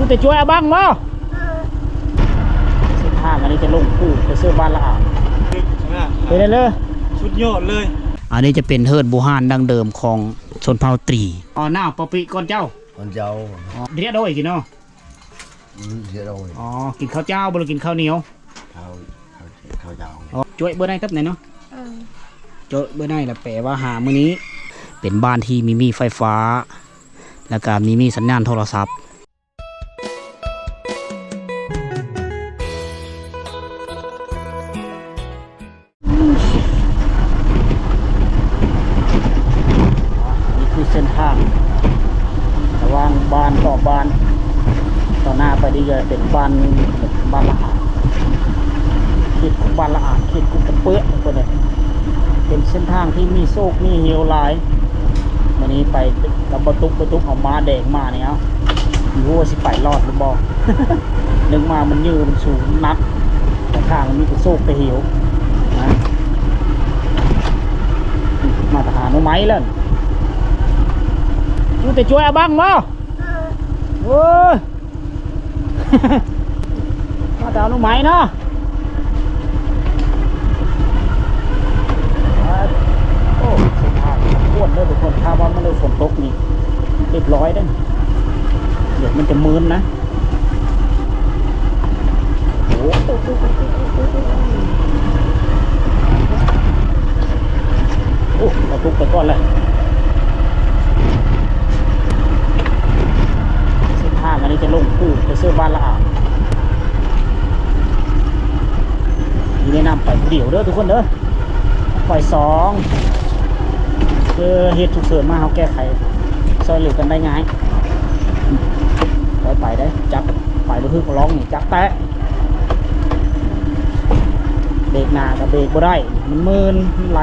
ແຕ່ຈວຍອາບັງບໍ່? ເສັ້ນທາງອັນນີ້ຈະລົງພູໄປສູ່ບ້ານລະອາງ. ເປັນໄດເລີຍ? ສຸດຍອດເລີຍ. ອັນນີ້ຈະເປັນເຮືອນບູຮານດັ້ງເດີມຂອງຊົນເຜົ່າຕີ. ອໍ ໜາວປະປິກ່ອນເຈົ້າ. ກ່ອນເຈົ້າ. ອໍ ດຽວໂດຍກິນເນາະ. ອືມ ດຽວໂດຍ. ອໍ ກິນເຂົ້າຈ້າວບໍ່ ຫຼືກິນເຂົ້າໜຽວ? ເຂົ້າ ເຂົ້າ ເຂົ້າຈ້າວ. ອໍ ຈວຍເບີໃດກັບໃດເນາະ? ເອີ ຈວຍເບີໃດລະແປວ່າຫາມື້ນີ້. ເປັນບ້ານທີ່ມີມີໄຟຟ້າ ແລ້ວກະມີມີສັນຍານໂທລະສັບ. ນີ້ຄືເສັ້ນທາງລະຫວ່າງບ້ານຕໍ່ບ້ານ. ຕໍ່ໜ້າໄປນີ້ຈະເປັນບ້ານ ບ້ານລະອາງ ເຂດຂອງບ້ານລະອາງ ເຂດກຸກກະເປືອະ ເປັນເສັ້ນທາງທີ່ມີໂຊກມີເຫວຫຼາຍ. ມື້ນີ້ໄປກັບບໍ່ຕຸກ ບໍ່ຕຸກເອົາມ້າແດງມານີ້ ເອົາ ບໍ່ຮູ້ວ່າຊິໄປລອດຫຼືບໍ່. ນຶກມາມັນຍື ມັນສູງ ມັນໜັກ ແຕ່ທາງມັນມີແຕ່ໂຊກແຕ່ເຫວນະ. ມາແຕ່ຫາໜໍ່ໄມ້ແລ້ວ ຢູ່ແຕ່ຈວຍອາບັງບໍ່? ໂອ້ຍ ມາແຕ່ເອົາໜໍ່ໄມ້ເນາະ. ໂອ້ ເສັ້ນທາງກວ້າງເດີທຸກຄົນ. ຖ້າວ່າມື້ນີ້ຝົນຕົກນີ້ ຮຽບຮ້ອຍເດ້ ລົດມັນຈະມື່ນນະ. ໂອ້ ໂອ້ ເອົາຕຸກໄປກ່ອນແຫຼະ. ເສັ້ນທາງອັນນີ້ຈະລົງພູໄປສູ່ບ້ານລະອາງ. ນີ້ແນະນຳໄປຜູ້ດຽວເດີທຸກຄົນເດີ. ໄຟສອງ ຄືເຫດສຸກເສີນມາ ເຮົາແກ້ໄຂຊ່ອຍເຫຼືອກັນໄດ້ງ່າຍ. ໄປ ໄປໄດ້ ຈັບໄປບໍ່ຖືກ ລອງນີ້ຈັບແຕະ. ເບຣກໜ້າກໍເບຣກບໍ່ໄດ້ ມັນມື່ນ ມັນໄຫຼ.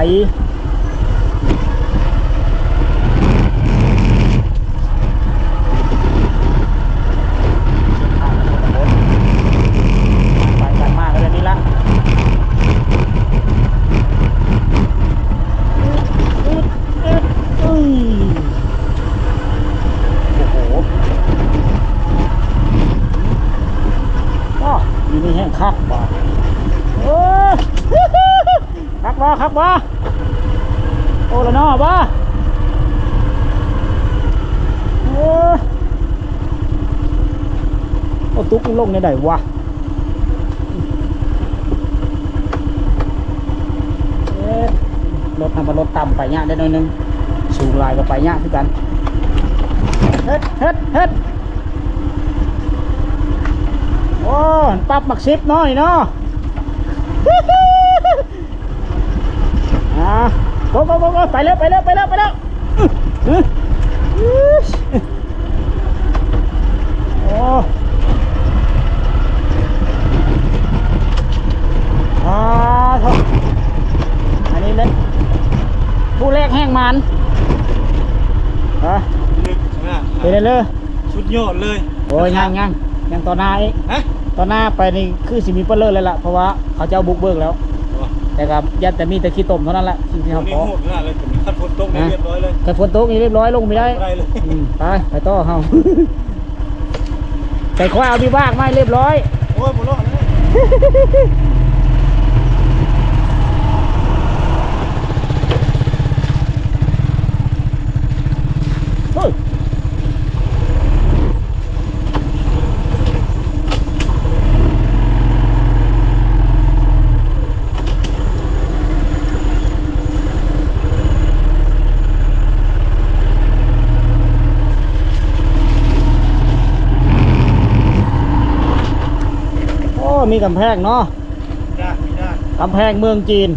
ໄປກັນມາກໍແບບນີ້ລະ. ອືມ ໂອ້ໂຫ ອ້າ ຢູ່ນີ້ແຮງຄັກບາດ. ເອີ ຄັກບໍ່ ຄັກບໍ່? ໂອລະນໍບໍ່? ໂອ້ ໂອ້ ຕຸກລົງແນວໃດວະ? ເອີ ລົດນຳ ລົດຕ່ຳໄປຍາກໄດ້ໜ້ອຍໜຶ່ງ ສູງຫຼາຍກໍໄປຍາກຄືກັນ. ເຮັດ ເຮັດ ເຮັດ. ໂອ້ ປັບໝາກສິບເນາະນີ້ເນາະ. ອ່າ ໂກ ໂກ ໂກ ໂກ ໄປແລ້ວ ໄປແລ້ວ ໄປແລ້ວ ໄປແລ້ວ. ໂອ້ ອ່າ ໂທ້ ອັນນີ້ແມ່ນຜູ້ແລກແຮງໝານ. ຮະ ເປັນເລີຍ ສຸດຍອດເລີຍ. ໂອ້ຍ ຍັງ ຍັງ ຍັງຕໍ່ໜ້າອີກ. ຮະ ຕໍ່ໜ້າໄປນີ້ຄືຊິມີປະເລີດແລ້ວລະ ເພາະວ່າເຂົາເຈົ້າບຸກເບີກແລ້ວ. ແຕ່ກໍຢ້ານແຕ່ມີແຕ່ຂີ້ຕົມເທົ່ານັ້ນແຫຼະ ສິ່ງທີ່ເຮົາເກາະ. ຄັນຝົນຕົກນີ້ຮຽບຮ້ອຍເລີຍ. ຄັນຝົນຕົກນີ້ຮຽບຮ້ອຍ ລົງບໍ່ໄດ້. ອືມ ໄປ ໄປຕໍ່ເຮົາ. ໃສ່ຂ້ອຍເອົາວິບາກມາໃຫ້ຮຽບຮ້ອຍ. ໂອ້ຍ ບໍ່ລອດເລີຍ. ໂອ້ຍ ໂອ້ ມີກຳແພງເນາະ. ກຳແພງເມືອງຈີນ. ນ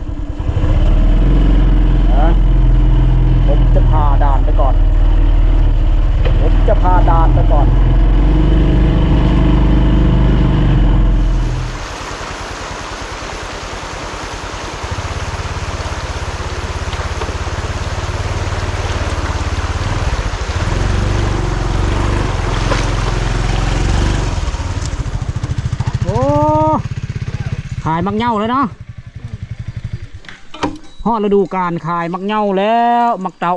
ະ ຜົມຈະຜ່າດ່ານໄປກ່ອນ ຜົມຈະຜ່າດ່ານໄປກ່ອນ. ໂອ້ ຂາຍໝາກເຫຍົາເລີຍເນາະ. ຮອດລະດູການຂາຍໝາກເຫຍົາແລ້ວ ໝາກເຕົ້າ.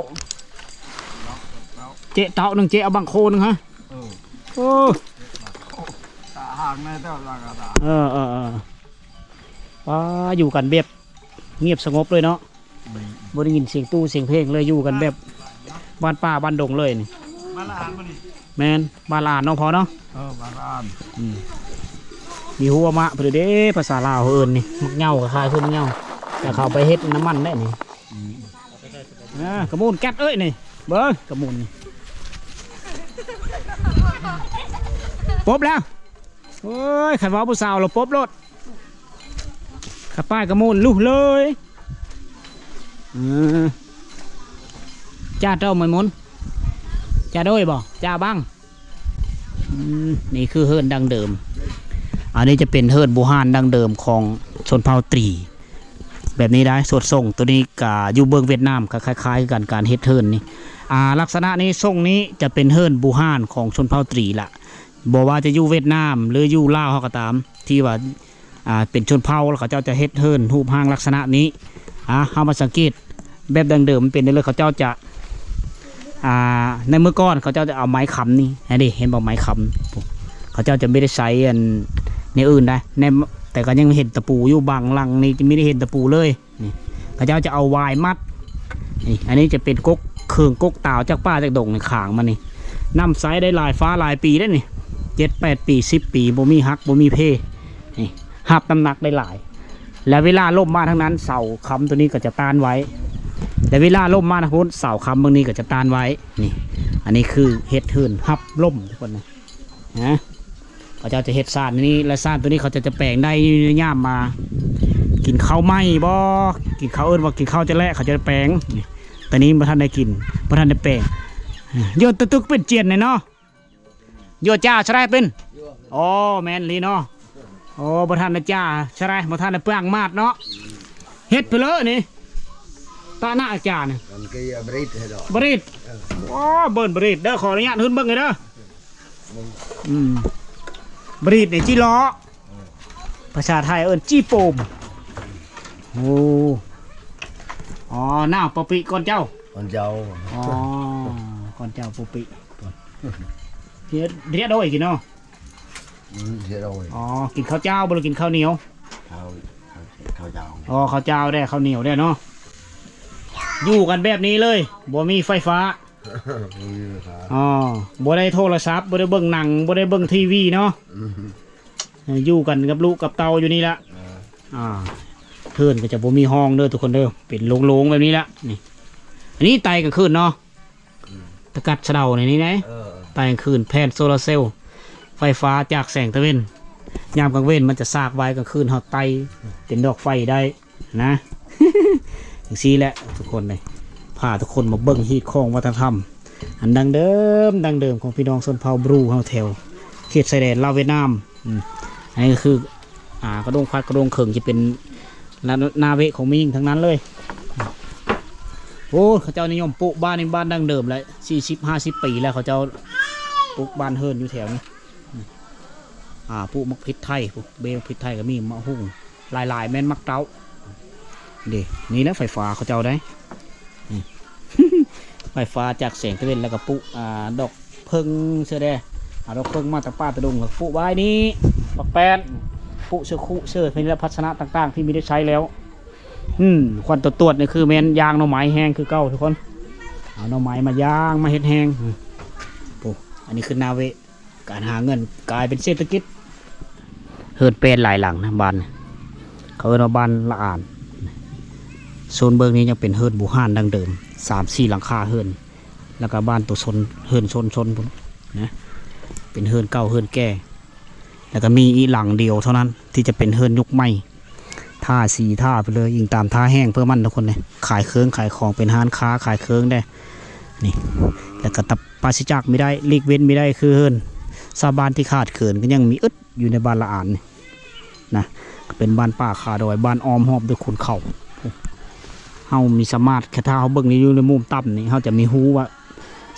ເຈາະເຕົ້າໜຶ່ງ ເຈາະເອົາບັງໂຄໜຶ່ງຮະ. ເອີ ໂອ້ ແມ່ເຈົ້າລາກະດາ ເອີ ເອີ ເອີ ປາ ຢູ່ກັນແບບງຽບສະຫງົບເລີຍເນາະ. ອືມ ບໍ່ໄດ້ຍິນສຽງຕູ້ສຽງເພງເລີຍ ຢູ່ກັນແບບບ້ານປ່າບ້ານດົງເລີຍນີ້. ບ້ານລະອານບໍ່ນີ້? ແມ່ນ ບ້ານລະອານເນາະພໍ່ເນາະ. ເອີ ບ້ານລະອານ. ອືມ ມີຫົວໝາກພຸ້ນເດ້ ພາສາລາວເອີ້ນນີ້ ໝາກເຫຍົາ ຄ້າຍໆຄືໝາກເຫຍົາ ແຕ່ເຂົາໄປເຮັດນ້ຳມັນໄດ້ນີ້. ອືມ ອ່າ ກະມູນແກັດເອີຍນີ້ ເບິ່ງກະມູນນີ້ ປົບແລ້ວ. ໂອ້ຍ ຄັນວ່າຜູ້ສາວລະປົບໂລດ ຂະປ້າຍກະມູນລຸເລີຍ. ເອີ ຈ້າເຈົ້າໄມມຸນ ຈ້າໂດຍບໍ່ ຈ້າບັງ. ອືມ ນີ້ຄືເຮືອນດັ້ງເດີມ ອັນນີ້ຈະເປັນເຮືອນບູຮານດັ້ງເດີມຂອງຊົນເຜົ່າຕີ ແບບນີ້ໄດ໋. ໂຊນຊົງໂຕນີ້ກະຢູ່ເບື້ອງຫວຽດນາມ ກະຄ້າຍໆຄືກັນ ການເຮັດເຮືອນນີ້. ອ່າ ລັກສະນະນີ້ ຊົງນີ້ຈະເປັນເຮືອນບູຮານຂອງຊົນເຜົ່າຕີລະ ບໍ່ວ່າຈະຢູ່ຫວຽດນາມ ຫຼື ຢູ່ລາວເຮົາກໍຕາມ ທີ່ວ່າ ອ່າ ເປັນຊົນເຜົ່າ ແລ້ວເຂົາເຈົ້າຈະເຮັດເຮືອນຮູບຮ່າງລັກສະນະນີ້. ອ່າ ເຮົາມາສັງເກດແບບດັ້ງເດີມມັນເປັນໄດ້ເລີຍ ເຂົາເຈົ້າຈະ ອ່າ ໃນເມື່ອກ່ອນເຂົາເຈົ້າຈະເອົາໄມ້ຄ້ຳນີ້ ອັນນີ້ເຫັນບໍ່ ໄມ້ຄ້ຳ ເຂົາເຈົ້າຈະບໍ່ໄດ້ໃຊ້ອັນ ແນວອື່ນໄດ໋ ແນວ ແຕ່ກໍຍັງເຫັນຕະປູຢູ່ ບາງຫຼັງນີ້ຈະມີໄດ້ເຫັນຕະປູເລີຍ. ນີ້ ເຂົາເຈົ້າຈະເອົາຫວາຍມັດ. ນີ້ ອັນນີ້ຈະເປັນກົກ ເຄື່ອງກົກຕາວຈາກປ່າຈາກດົງໃນຂ້າງມັນນີ້ ນຳໃຊ້ໄດ້ຫຼາຍຟ້າຫຼາຍປີເດ້ນີ້ ເຈັດແປດປີ ສິບປີ ບໍ່ມີຫັກບໍ່ມີເພ. ນີ້ ຮັບນ້ຳໜັກໄດ້ຫຼາຍ ແລະ ເວລາລົ້ມມາທາງນັ້ນ ເສົາຄ້ຳໂຕນີ້ກໍຈະຕ້ານໄວ້ ແລະ ເວລາລົ້ມມາທາງພຸ້ນ ເສົາຄ້ຳເບື້ອງນີ້ກໍຈະຕ້ານໄວ້. ນີ້ ອັນນີ້ຄືເຮັດເຮືອນຮັບລົມ ທຸກຄົນນະ. ນະ ເຂົາເຈົ້າຈະເຮັດຊານນີ້ ແລະ ຊານໂຕນີ້ເຂົາເຈົ້າຈະແປງໄດ້ຢູ່ໃນຍາມມາ ກິນເຂົ້າໃໝ່ບໍ່ ກິນເຂົ້າ ເອີ້ນວ່າກິນເຂົ້າຈະແລະ ເຂົາຈະແປງ. ນີ້ ຕອນນີ້ບໍ່ທັນໄດ້ກິນ ບໍ່ທັນໄດ້ແປງ. ໂຍຕະຕຶກເປັນຈຽນແນ່ເນາະ ໂຍຈາສະໄລເປັນ. ອໍ ແມ່ນລີເນາະ. ໂອ້ ບໍ່ທັນໄດ້ຈາສະໄລ ບໍ່ທັນໄດ້ປາງມາດເນາະ. ເຮັດໄປເລີນີ້ ຕານະອາຈານ ມັນກໍບຣິດໃຫ້ດອກ ບຣິດ. ເອີ ໂອ້ ເບິ່ງບຣິດເດີ ຂໍອະນຸຍາດຫຶນເບິ່ງເດີ. ອືມ ບຣີດນີ້ຈີຫຼໍ້ ເອີ ພາສາໄທເອີ້ນຈີໂປມ. ໂອ້ ອໍ ໜາວປະປິກ່ອນເຈົ້າ ກ່ອນເຈົ້າ. ອໍ ກ່ອນເຈົ້າປະປິ ເຮັດ ເຮັດໂດຍກິນເນາະ. ອືມ ເຮັດໂດຍ. ອໍ ກິນເຂົ້າຈ້າວບໍ່ ຫຼື ກິນເຂົ້າໜຽວ? ເຂົ້າ ເຂົ້າຈ້າວ. ອໍ ເຂົ້າຈ້າວແດ່ ເຂົ້າໜຽວແດ່ເນາະ. ຢູ່ກັນແບບນີ້ເລີຍ ບໍ່ມີໄຟຟ້າ. ບໍ່ມີໄຟຟ້າ. ອໍ ບໍ່ໄດ້ໂທລະສັບ ບໍ່ໄດ້ເບິ່ງໜັງ ບໍ່ໄດ້ເບິ່ງທີວີເນາະ. ອືມ ຢູ່ກັນກັບລູກກັບເຕົ້າຢູ່ນີ້ລະ. ເອີ ອ່າ ເຮືອນກໍຈະບໍ່ມີຫ້ອງເດີທຸກຄົນເດີ ເປັນໂລ່ງໆແບບນີ້ລະ. ນີ້ ອັນນີ້ໄຕ່ກາງຄືນເນາະ. ອືມ ຕະກັດສະເດົາໃນນີ້ນະ. ເອີ ໄຕ່ກາງຄືນ ແຜ່ນໂຊລາເຊວ ໄຟຟ້າຈາກແສງຕາເວັນ. ຍາມກາງເວັນມັນຈະສາກໄວ້ ກາງຄືນເຮົາໄຕ່ເປັນດອກໄຟໄດ້. ນະ ຈັ່ງຊີ້ແຫຼະທຸກຄົນເລີຍ ພາທຸກຄົນມາເບິ່ງຮີດຄອງວັດທະນະທຳ ອັນດັ້ງເດີມ ດັ້ງເດີມຂອງພີ່ນ້ອງຊົນເຜົ່າບຣູເຮົາແຖວເຂດຊາຍແດນລາວຫວຽດນາມ. ອືມ ອັນນີ້ກໍຄື ອ່າ ກະດົງພັດກະດົງເຄິ່ງ ຈະເປັນນາ ນາເວະຂອງແມ່ຍິງທັງນັ້ນເລີຍ. ໂອ້ ເຂົາເຈົ້ານິຍົມປູກບ້ານນີ້ ບ້ານດັ້ງເດີມແຫຼະ ສີ່ສິບຫ້າສິບປີແລ້ວ ເຂົາເຈົ້າປູກບ້ານເຮືອນຢູ່ແຖວນີ້. ອ່າ ປູກໝາກພິດໄທ ປູກເບໝາກພິດໄທກໍມີ ໝາກຫຸ່ງ ຫຼາຍໆແມ່ນໝາກເຕົ້າເດ້. ນີ້ແຫຼະໄຟຟ້າເຂົາເຈົ້າໄດ໋ ນີ້ ໄຟຟ້າຈາກແສງຕາເວັນ ແລ້ວກໍປູກ ອ່າ ດອກເຜິ້ງເສືອແດ່ ເອົາດອກເຜິ້ງມາຕາງປ່າຕາດົງ ແລ້ວປູກໄວ້ນີ້ ໝາກແປ້ນ ປູກເສືອຄຸເສືອ ເປັນລະພັດສະນະຕ່າງໆທີ່ມີໄດ້ໃຊ້ແລ້ວ. ອືມ ຄວັນຕວດໆນີ້ຄືແມ່ນຢ່າງໜໍ່ໄມ້ແຫ້ງຄືເກົ່າທຸກຄົນ ເອົາໜໍ່ໄມ້ມາຢ່າງ ມາເຮັດແຫ້ງ. ໂອ້ ອັນນີ້ຄືນາເວະ ການຫາເງິນກາຍເປັນເສດຖະກິດ. ເຮືອນແປນຫຼາຍຫຼັງນະ ບ້ານ ເຂົາເອີ້ນວ່າບ້ານລະອານ. ໂຊນເບື້ອງນີ້ຍັງເປັນເຮືອນບູຮານດັ້ງເດີມ ສາມສີ່ຫຼັງຄາເຮືອນ ແລ້ວກໍບ້ານໂຕຊົນ ເຮືອນຊົນຊົນພຸ້ນນະ ເປັນເຮືອນເກົ່າເຮືອນແກ່. ແລ້ວກໍມີອີກຫຼັງດຽວເທົ່ານັ້ນທີ່ຈະເປັນເຮືອນຍຸກໃໝ່ ທາສີທາໄປເລີຍ ອີງຕາມທ່າແຫ້ງເພື່ອມັນທຸກຄົນເລີຍ. ຂາຍເຄື່ອງຂາຍຂອງ ເປັນຮ້ານຄ້າຂາຍເຄື່ອງແດ່ນີ້. ແລ້ວກໍປາສະຈາກມີໄດ້ ຫຼີກເວັ້ນມີໄດ້ ຄືເຮືອນຊາວບ້ານທີ່ຂາດເຂີນ ກໍຍັງມີອຶດຢູ່ໃນບ້ານລະອານນີ້ນະ ກໍເປັນບ້ານປ່າຄາດອຍ ບ້ານອ້ອມຮອບດ້ວຍຂຸນເຂົາ. ເຮົາມີສາມາດ ແຄ່ຖ້າເຮົາເບິ່ງຢູ່ໃນມຸມຕ່ຳນີ້ ເຮົາຈະມີຮູ້ວ່າ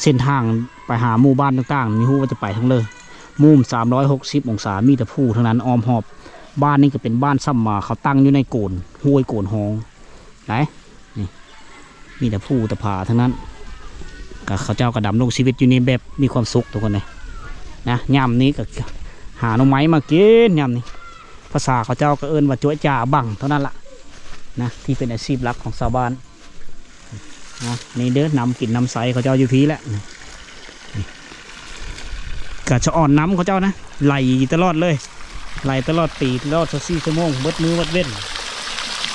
ເສັ້ນທາງໄປຫາໝູ່ບ້ານຕ່າງໆ ມີຮູ້ວ່າຈະໄປທາງເລີ. ມຸມສາມຮ້ອຍຫົກສິບອົງສາ ມີແຕ່ພູທັງນັ້ນອ້ອມຮອບ. ບ້ານນີ້ກໍເປັນບ້ານຊຳມາ ເຂົາຕັ້ງຢູ່ໃນໂກນ ຫ້ວຍໂກນຮອງໄດ໋. ນີ້ ມີແຕ່ພູແຕ່ຜາທັງນັ້ນ ກໍເຂົາເຈົ້າກໍດຳລົງຊີວິດຢູ່ນີ້ແບບມີຄວາມສຸກທຸກຄົນເລີຍນະ. ຍາມນີ້ກໍ ຫາໜໍ່ໄມ້ມາກິນຍາມນີ້ ພາສາເຂົາເຈົ້າກໍເອີ້ນວ່າ ຈົວະຈາບັງ ເທົ່ານັ້ນລະນະ ທີ່ເປັນອາຊີບຫຼັກຂອງຊາວບ້ານ. ນະ ນີ້ເດີ ນ້ຳກິນນ້ຳໃສເຂົາເຈົ້າຢູ່ພີ້ແຫຼະ ນີ້ ກະສະອອນນ້ຳເຂົາເຈົ້ານະ ໄຫຼຕະຫຼອດເລີຍ ໄຫຼຕະຫຼອດປີ ຕະຫຼອດຊາວສີ່ຊົ່ວໂມງ ເບິດມື້ເບິດເວັນ.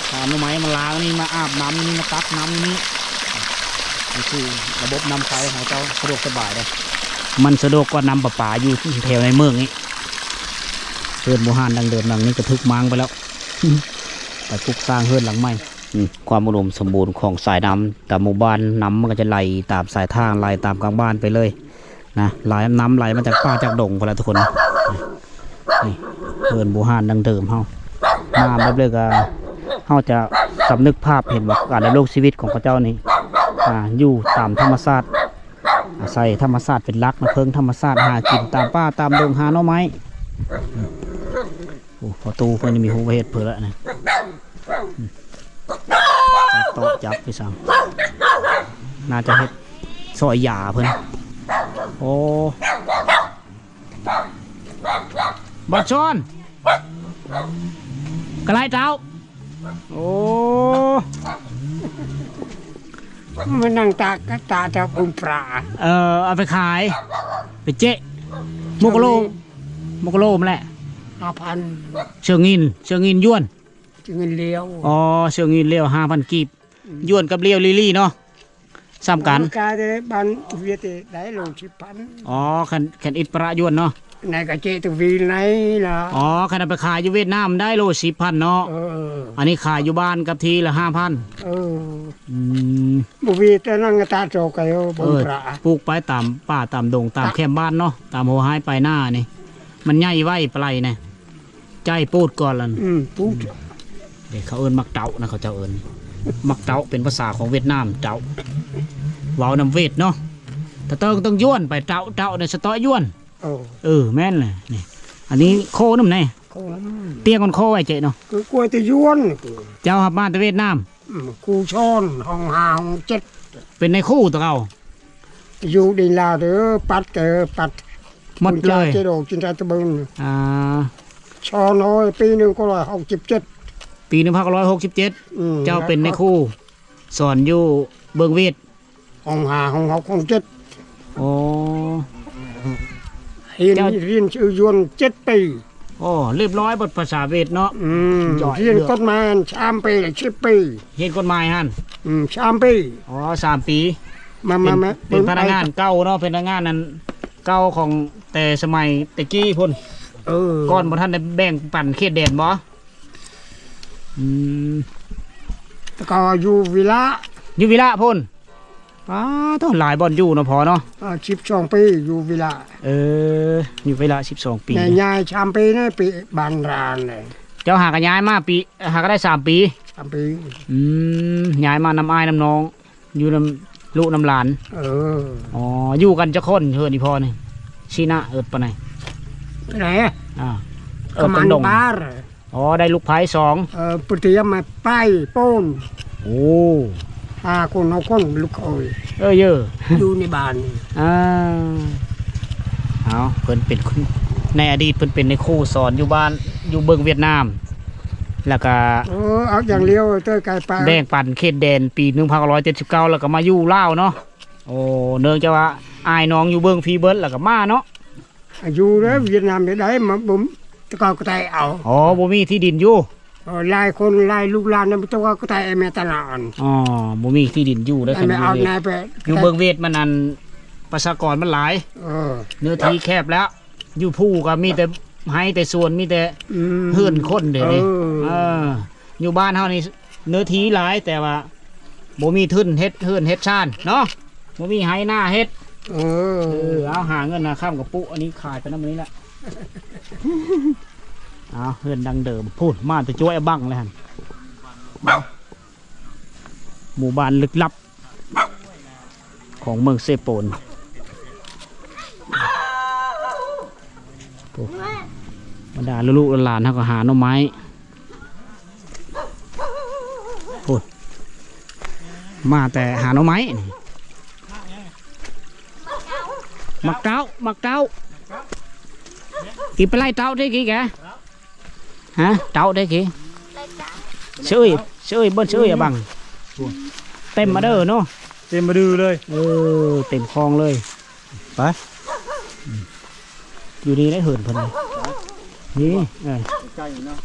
ຫາໜໍ່ໄມ້ມາລ້າງນີ້ ມາອາບນ້ຳນີ້ ມາຕັກນ້ຳນີ້. ນີ້ຄືລະບົບນ້ຳໃຊ້ຂອງເຂົາເຈົ້າ ສະດວກສະບາຍເດ້ ມັນສະດວກກວ່ານ້ຳປະປາຢູ່ແຖວໃນເມືອງນີ້. ເຮືອນບູຮານດັ້ງເດີມຫຼັງນີ້ກໍຖືກມ້າງໄປແລ້ວ ໄປປຸກສ້າງເຮືອນຫຼັງໃໝ່. ອືມ ຄວາມອຸດົມສົມບູນຂອງສາຍນ້ຳຕາມໝູ່ບ້ານ ນ້ຳມັນກໍຈະໄຫຼຕາມສາຍທາງ ໄຫຼຕາມກາງບ້ານໄປເລີຍນະ ໄຫຼ ນ້ຳໄຫຼມາຈາກປ່າຈາກດົງພຸ້ນລະທຸກຄົນ. ນີ້ ເຮືອນບູຮານດັ້ງເດີມເຮົາ ມາແບບເລີຍກໍ ເຮົາຈະສຳນຶກພາບເຫັນວ່າການດຳລົງຊີວິດຂອງເຂົາເຈົ້ານີ້ ອ່າ ຢູ່ຕາມທຳມະຊາດ ອາໄສທຳມະຊາດເປັນຫຼັກນະ ເພິ່ງທຳມະຊາດ ຫາກິນຕາມປ່າຕາມດົງ ຫາໜໍ່ໄມ້. ໂອ້ ພໍ່ຕູ້ເພິ່ນມີຮູບເຮັດເພິ່ນລະນະ ອືມ ຈັບໂຕະຈັບໄປສັ່ງ ໜ້າຈະເຮັດຊອຍຢາເພິ່ນ. ໂອ້ ບັດຊອນ ກະໄລເຕົ້າ. ໂອ້ ມານັ່ງຕາກ ຕາແຕ່ບຸນປາ ເອີ ເອົາໄປຂາຍ ໄປເຈາະ ໝົກກະໂລ ໝົກກະໂລຫັ້ນແຫຼະ ຫ້າພັນ ເຊື່ອງີນ ເຊື່ອງີນຢວນ ເຊື່ອງີນລຽວ ອໍ ເຊື່ອງີນລຽວ ຫ້າພັນກີບ ອືມ ຢວນກັບລຽວລີລີເນາະ ສ່ຳກັນ ກາແຕ່ບ້ານຫວຽດໄດ້ໂລສິບພັນ. ອໍ ຄັນ ຄັນອິດປະຢວນເນາະ ໃນກະເຈະຕະວີໄນລະ ອໍ ຄັນເອົາໄປຂາຍຢູ່ຫວຽດນາມໄດ້ໂລສິບພັນເນາະ. ເອີ ອັນນີ້ຂາຍຢູ່ບ້ານກັບທີ່ລະຫ້າພັນ. ເອີ ອືມ ບໍ່ມີແຕ່ນັ່ງຕາໂຈໄກ ເອີ ບົນປາ ປູກໄປຕາມປ່າຕາມດົງ ຕາມແຄມບ້ານເນາະ ຕາມຫົວໄຮ່ປາຍນານີ້ ມັນໃຫຍ່ໄວປານໃດນະ. ໃຈປູດກ່ອນລະ ອືມ ປູດ ເດ້ ເຂົາເອີ້ນໝາກເຕົ້ານະ ເຂົາເຈົ້າເອີ້ນໝາກເຕົ້າ ເປັນພາສາຂອງຫວຽດນາມ ເຕົ້າ ເວົ້ານຳຫວຽດເນາະ ຕະເຕີງຕ້ອງຢວນໄປ ເຕົ້າ ເຕົ້າໃນສະເຕາະຢວນ. ເອີ ເອີ ແມ່ນແຫຼະ ນີ້ ອັນນີ້ໂຄນຳແນ່ ໂຄນຳ ຕຽງມັນໂຄໄວ້ເຈເນາະ ຄືກວຍຕະຢວນ ເຈົ້າຮັບມາແຕ່ຫວຽດນາມ ອືມ ຄູສອນ ຫ້ອງຫ້າ ຫ້ອງເຈັດ ເປັນນາຍຄູແຕ່ເກົ່າ ຢູ່ດີລາວເດີ ປັດເດີ ປັດ ໝົດເລີຍ ເຈໂດ ຈິນຕາຕະເບິ່ງ ອ່າ ຊອນໂອຍ ປີໜຶ່ງພັນເກົ້າຮ້ອຍຫົກສິບເຈັດ ປີໜຶ່ງພັນເກົ້າຮ້ອຍຫົກສິບເຈັດ ອືມ ເຈົ້າເປັນນາຍຄູສອນຢູ່ເບິ່ງຫວຽດ ຫ້ອງຫ້າ ຫ້ອງຫົກ ຫ້ອງເຈັດ ໂອ້ ຮຽນ ເຈົ້າ ຮຽນຊື່ຢວນເຈັດປີ. ໂອ້ ລຽບຮ້ອຍເບິດພາສາຫວຽດເນາະ ອືມ ຮຽນກົດໝາຍສາມປີ ສິບປີ ຮຽນກົດໝາຍຫັ້ນ ອືມ ສາມປີ ອໍ ສາມປີ ມາ ມາ ມາ ເປັນພະນັກງານເກົ່າເນາະ ພະນັກງານນັ້ນເກົ່າຂອງແຕ່ສະໄໝແຕ່ກີ້ພຸ້ນ ເອີ ກ່ອນບໍ່ທັນໄດ້ແບ່ງປັນເຂດແດນບໍ? ອືມ ແຕ່ກໍຢູ່ວິລະ ຢູ່ວິລະພຸ້ນ ປ້າໂທ້ ຫຼາຍບ່ອນຢູ່ເນາະພໍ່ເນາະ ເອີ ສິບສອງປີຢູ່ວິລະ ເອີ ຢູ່ວິລະສິບສອງປີ ແມ່ນ ຍ້າຍສາມປີໃນປີບ້ານລານເລີຍ ເຈົ້າຫາກໍຍ້າຍມາປີ ຫາກໍໄດ້ສາມປີ ສາມປີ ອືມ ຍ້າຍມານຳອ້າຍນຳນ້ອງ ຢູ່ນຳລູກນຳຫຼານ ເອີ ອໍ ຢູ່ກັນຈັກຄົນເຮືອນອີ່ພໍ່ນີ້ ຊີນະເອີດປານໃດ ໃນ ອ່າ ເອີ ກຳມັນ ອໍ ໄດ້ລູກໃພ້ສອງ ເອີ ປະຕຽມມາໄປໂປນ ໂອ້ ຫ້າຄົນ ຫົກຄົນ ລູກເອີຍ ເອີ ເຢີ ຢູ່ໃນບ້ານ ອ່າ ເອົາ ເພິ່ນເປັນ ໃນອະດີດເພິ່ນເປັນນາຍຄູສອນຢູ່ບ້ານ ຢູ່ເບິ່ງຫວຽດນາມ ແລ້ວກະ ເອີ ເອົາຢ່າງລຽວເຕີ ກາຍໄປ ແບ່ງປັນເຂດແດນປີໜຶ່ງພັນເກົ້າຮ້ອຍເຈັດສິບເກົ້າ ແລ້ວກະມາຢູ່ລາວເນາະ ໂອ້ ເນື່ອງຈາກວ່າອ້າຍນ້ອງຢູ່ເບິ່ງພີເບິດ ແລ້ວກະມາເນາະ ຢູ່ເດີ ຫວຽດນາມໄດ້ມາ ບໍ່ ແຕ່ເຂົາກໍໄດ້ເອົາ ອໍ ບໍ່ມີທີ່ດິນຢູ່ ເອີ ຫຼາຍຄົນຫຼາຍລູກຫຼານນະ ແຕ່ວ່າກໍໄດ້ແມ່ຕະຫຼາດ ອໍ ບໍ່ມີທີ່ດິນຢູ່ເດີ ຄັນຢູ່ເວດ ຢູ່ເບິ່ງເວດມັນ ອັນປະຊາກອນມັນຫຼາຍ ເອີ ເນື້ອທີ່ແຄບແລ້ວ ຢູ່ພູກໍມີແຕ່ໄຮ່ແຕ່ສວນ ມີແຕ່ ອືມ ເຮືອນຄົນເດ ເອີ ເອີ ຢູ່ບ້ານເຮົານີ້ເນື້ອທີ່ຫຼາຍ ແຕ່ວ່າບໍ່ມີທຶນເຮັດເຮືອນເຮັດຊານເນາະ ບໍ່ມີໄຮ່ນາເຮັດ ເອີ ເອີ ເອົາຫາເງິນຫາຄຳກັບປຸ ອັນນີ້ຂາຍໄປນຳອັນນີ້ລະ ເອົາ ເຮືອນດັ່ງເດີມ ພຸ້ນ ມາແຕ່ຈ້ວຍອະບັງເລີຍຫັ້ນ ໝູ່ບ້ານລຶກລັບ ຂອງເມືອງເຊໂປນ ໂອ້ ບັນດາລູກໆຫຼານໆ ເຮົາກໍຫາໜໍ່ໄມ້ ໂອ້ ມາແຕ່ຫາໜໍ່ໄມ້ນີ້ ໝາກເຕົ້າ ໝາກເຕົ້າ ກີໄປໄລ່ເຕົາໄດ້ກີກະ ຮະ ເຕົາໄດ້ກີ ສະເອີຍ ສະເອີຍ ເບິ່ງສະເອີຍອະບັງ ເຕັມມາເດີເນາະ ເຕັມມາດືເລີຍ ເອີ ເຕັມຄອງເລີຍ ໄປ ຢູ່ນີ້ໄດ້ເຫີນເພິ່ນ ນີ້ ເອີ ໃກ້ເນາະ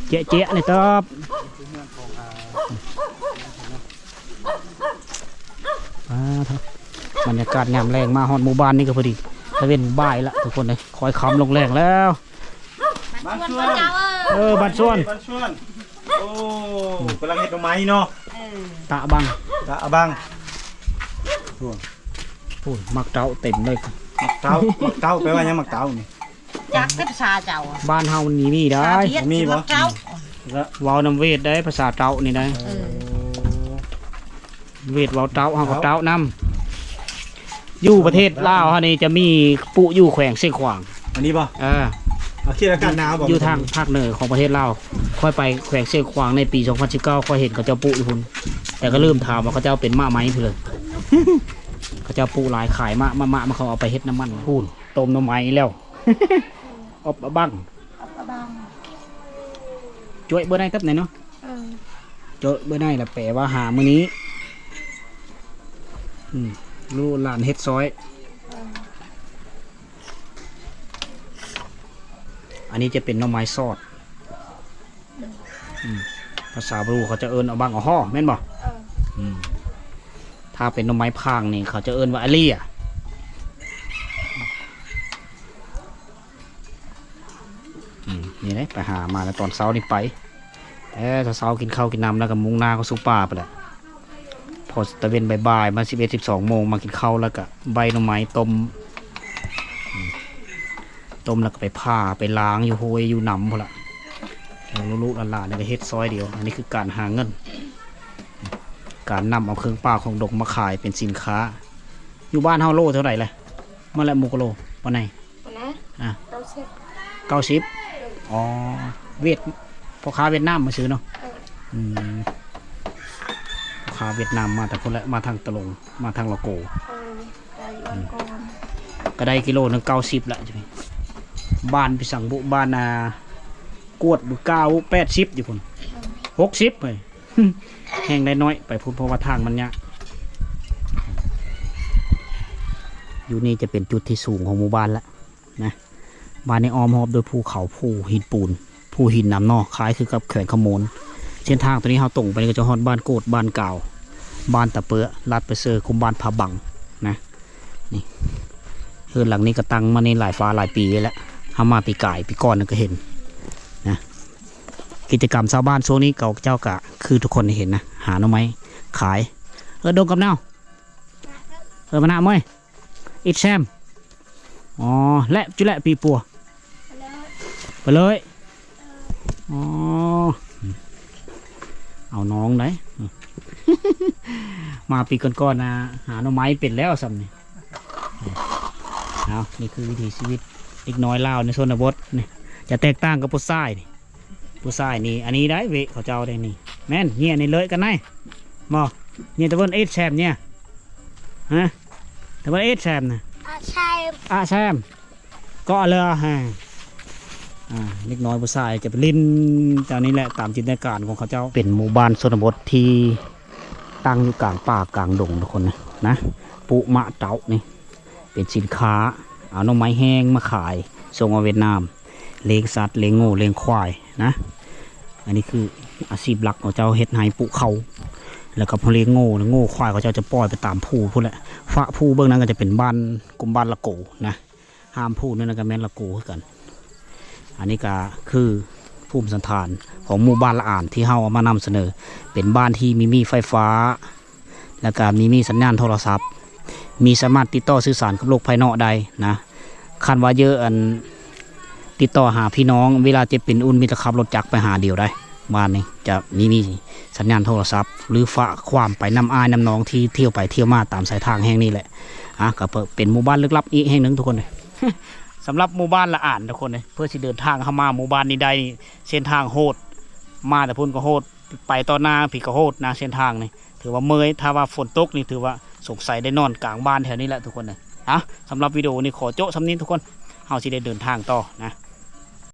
ເຈະໆ ນີ້ຕອບ ອ່າ ບັນຍາກາດຍາມແລງ ມາຮອດໝູ່ບ້ານນີ້ກໍພໍດີ ຕາເວັນບ່າຍລະທຸກຄົນເອີຍ ຄ່ອຍຄ່ຳລົງແລງແລ້ວ ບ້ານສວນ ເອີ ບ້ານສວນ ບ້ານສວນ ໂອ້ ກຳລັງເຮັດໜໍ່ໄມ້ເນາະ ເອີ ຕະບັງ ຕະບັງ ພຸ້ນ ໝາກເຕົ້າເຕັມເລີຍ ໝາກເຕົ້າ ໝາກເຕົ້າແປວ່າຫຍັງ ໝາກເຕົ້ານີ້? ຈັກແຕ່ພາສາເຈົ້າ ບ້ານເຮົາມັນມີມີໄດ້ ມີບໍ່? ເວົ້ານຳເວດໄດ້ ພາສາເຕົ້ານີ້ໄດ້ ເອີ ເວດເວົ້າເຕົ້າ ເຮົາກໍເຕົ້ານຳ ຢູ່ປະເທດລາວເຮົານີ້ຈະມີປຸຢູ່ແຂວງຊຽງຂວາງ ອັນນີ້ບໍ່? ເອີ ເຂດອາກາດໜາວບໍ່? ຢູ່ທາງພາກເໜືອຂອງປະເທດລາວ ຂ້ອຍໄປແຂວງຊຽງຂວາງໃນປີສອງພັນສິບເກົ້າ ຂ້ອຍເຫັນເຂົາເຈົ້າປຸຢູ່ພຸ້ນ ແຕ່ກໍລືມຖາມວ່າເຂົາເຈົ້າເປັນໝາກໄມ້ພຸ້ນເລີຍ ເຂົາເຈົ້າປຸຫຼາຍຂາຍໝາກ ໝາກ ໝາກ ມັນເຂົາເອົາໄປເຮັດນ້ຳມັນ ພຸ້ນ ຕົ້ມໜໍ່ໄມ້ແລ້ວ ອົບອະບັງ ອົບອະບັງ ຈວຍເບີໄນຕັບໄນເນາະ ເອີ ຈວຍເບີໄນລະແປວ່າຫາມື້ນີ້ ອືມ ລູກຫຼານເຮັດຊອຍ ເອີ ອັນນີ້ຈະເປັນໜໍ່ໄມ້ຊອດ ອືມ ພາສາບຣູເຂົາຈະເອີ້ນອະບັງ ອະຫໍ ແມ່ນບໍ່? ເອີ ອືມ ຖ້າເປັນໜໍ່ໄມ້ພາງນີ້ ເຂົາຈະເອີ້ນວ່າອາເລຍ ອືມ ນີ້ເດ້ ໄປຫາມາແລ້ວຕອນເຊົ້ານີ້ໄປ ແຕ່ເຊົ້າໆ ກິນເຂົ້າກິນນ້ຳແລ້ວກໍມຸ່ງໜ້າເຂົ້າສູ່ປ່າໄປແຫຼະ ພໍຕາເວັນບ່າຍໆ ມາສິບເອັດ ສິບສອງໂມງ ມາກິນເຂົ້າແລ້ວກໍໃບໜໍ່ໄມ້ຕົ້ມ ອືມ ຕົ້ມແລ້ວກໍໄປຜ່າໄປລ້າງຢູ່ຫ້ວຍຢູ່ນຳພຸ້ນລະ ລູກໆຫຼານໆ ນີ້ກໍເຮັດຊອຍດຽວ ອັນນີ້ຄືການຫາເງິນ ການນຳເອົາເຄື່ອງປ່າຂອງດົງມາຂາຍເປັນສິນຄ້າ ຢູ່ບ້ານເຮົາໂລເທົ່າໃດລະ? ມາແລ້ວໝູ່ກະໂລປານໃດ? ປານໃດ? ອ່າ ເກົ້າສິບ ເກົ້າສິບ ອໍ ຫວຽດ ພໍ່ຄ້າຫວຽດນາມມາຊື້ເນາະ ເອີ ອືມ ພໍ່ຄ້າຫວຽດນາມມາແຕ່ພຸ້ນແຫຼະ ມາທາງຕະຫຼົງ ມາທາງລາໂກ ເອີ ໄປກ່ອນ ກໍໄດ້ກິໂລໜຶ່ງເກົ້າສິບລະ ບ້ານພິສັງບຸ ບ້ານ ອ່າ ກວດບຸກາວ ແປດສິບຢູ່ພຸ້ນ ເອີ ຫົກສິບເວີຍ ແຮງໄດ້ໜ້ອຍໄປພຸ້ນ ເພາະວ່າທາງມັນຍາກ ຢູ່ນີ້ຈະເປັນຈຸດທີ່ສູງຂອງໝູ່ບ້ານລະນະ ບ້ານນີ້ອ້ອມຮອບດ້ວຍພູເຂົາ ພູຫີນປູນ ພູຫີນນ້ຳໜໍ່ ຄ້າຍຄືກັບແຂວງຄຳມ່ວນ ເສັ້ນທາງໂຕນີ້ເຮົາຕົງໄປນີ້ກໍຈະຮອດບ້ານໂກດ ບ້ານກາວ ບ້ານຕາເປືອ ລາດປະເຊີ ຄຸ້ມບ້ານຜາບັງນະ ນີ້ ເຮືອນຫຼັງນີ້ກໍຕັ້ງມານີ້ຫຼາຍຟ້າຫຼາຍປີແລ້ວ ເຮົາມາປີກາຍ ປີກ່ອນນັ້ນກໍເຫັນນະ ກິດຈະກຳຊາວບ້ານຊ່ວງນີ້ ເຂົາເຈົ້າກະຄືທຸກຄົນໄດ້ເຫັນນະ ຫາໜໍ່ໄມ້ຂາຍ ເອີ ດົງກັບນາວ ເອີ ມານະເມຍ ອິດແຊມ ອໍ ແລະ ຈຸແລະ ປີປົວ ໄປເລີຍ ອໍ ເອົານ້ອງໄດ໋ ມາປີກ່ອນໆນະ ຫາໜໍ່ໄມ້ເປັນແລ້ວຊ່ຳນີ້ ເອົາ ນີ້ຄືວິຖີຊີວິດເດັກນ້ອຍລາວໃນຊົນນະບົດນີ້ ຈະແຕກຕ່າງກັບຜູ້ຊາຍນີ້ ຜູ້ຊາຍນີ້ ອັນນີ້ໄດ໋ເວະເຂົາເຈົ້າໄດ໋ນີ້ ແມ່ນ ເນຍນີ້ເລີຍກັນໄດ໋ ບໍ່ ເນຍຕະເວີນເອດແຊມເນຍ ຮະ ຕະເວີນເອດແຊມນະ ອາແຊມ ອາແຊມ ກໍເລີຍ ຮະ ອ່າ ເດັກນ້ອຍຜູ້ຊາຍຈະໄປຫຼິ້ນແຖວນີ້ແຫຼະ ຕາມຈິນຕະນາການຂອງເຂົາເຈົ້າ ເປັນໝູ່ບ້ານຊົນນະບົດທີ່ຕັ້ງຢູ່ກາງປ່າກາງດົງທຸກຄົນນະ ນະ ປູກໝາກເຕົ້ານີ້ ເປັນສິນຄ້າ ເອົາໜໍ່ໄມ້ແຫ້ງມາຂາຍ ສົ່ງອອກຫວຽດນາມ ລ້ຽງສັດ ລ້ຽງງົວ ລ້ຽງຄວາຍນະ ອັນນີ້ຄືອາຊີບຫຼັກຂອງເຂົາເຈົ້າ ເຮັດໄຮ່ປູກເຂົ້າ ແລ້ວກໍລ້ຽງງົວ ງົວຄວາຍເຂົາເຈົ້າຈະປ່ອຍໄປຕາມພູພຸ້ນແຫຼະ ຟະພູເບື້ອງນັ້ນກໍຈະເປັນບ້ານ ກຸ່ມບ້ານລະໂກນະ ຫ້າມພູນັ້ນກໍແມ່ນລະໂກຄືກັນ ອັນນີ້ກໍຄືພູມສັນຖານຂອງໝູ່ບ້ານລະອານ ທີ່ເຮົາເອົາມານຳສະເໜີ ເປັນບ້ານທີ່ມີມີໄຟຟ້າ ແລ້ວກະມີມີສັນຍານໂທລະສັບ ມີສາມາດຕິດຕໍ່ສື່ສານກັບໂລກພາຍນອກໄດ້ນະ ຄັນວ່າເຢີອັນຕິດຕໍ່ຫາພີ່ນ້ອງ ເວລາເຈັບເປັນອຸ່ນມີແຕ່ຂັບລົດຈັກໄປຫາດຽວໄດ໋ ບ້ານນີ້ຈະມີມີສັນຍານໂທລະສັບ ຫຼືຝາກຄວາມໄປນຳອ້າຍນຳນ້ອງທີ່ທ່ຽວໄປທ່ຽວມາຕາມສາຍທາງແຫ່ງນີ້ແຫຼະ ອ່າ ກໍເປັນໝູ່ບ້ານລຶກລັບອີກແຫ່ງໜຶ່ງທຸກຄົນເອີຍ ສຳລັບໝູ່ບ້ານລະອານທຸກຄົນເອີຍ ເພື່ອຊິເດີນທາງເຂົ້າມາໝູ່ບ້ານນີ້ໄດ້ ເສັ້ນທາງໂຫດ ມາແຕ່ພຸ້ນກໍໂຫດ ໄປຕໍ່ໜ້າພີ້ກໍໂຫດນະ ເສັ້ນທາງນີ້ ຖືວ່າເມື່ອຍ ຖ້າວ່າຝົນຕົກນີ້ຖືວ່າສົງໄສໄດ້ນອນກາງບ້ານແຖວນີ້ແຫຼະທຸກຄົນເອີຍ ອ່ະ ສຳລັບວິດີໂອນີ້ຂໍໂຈະສ່ຳນີ້ທຸກຄົນ ເຮົາຊິໄດ້ເດີນທາງຕໍ່ນະ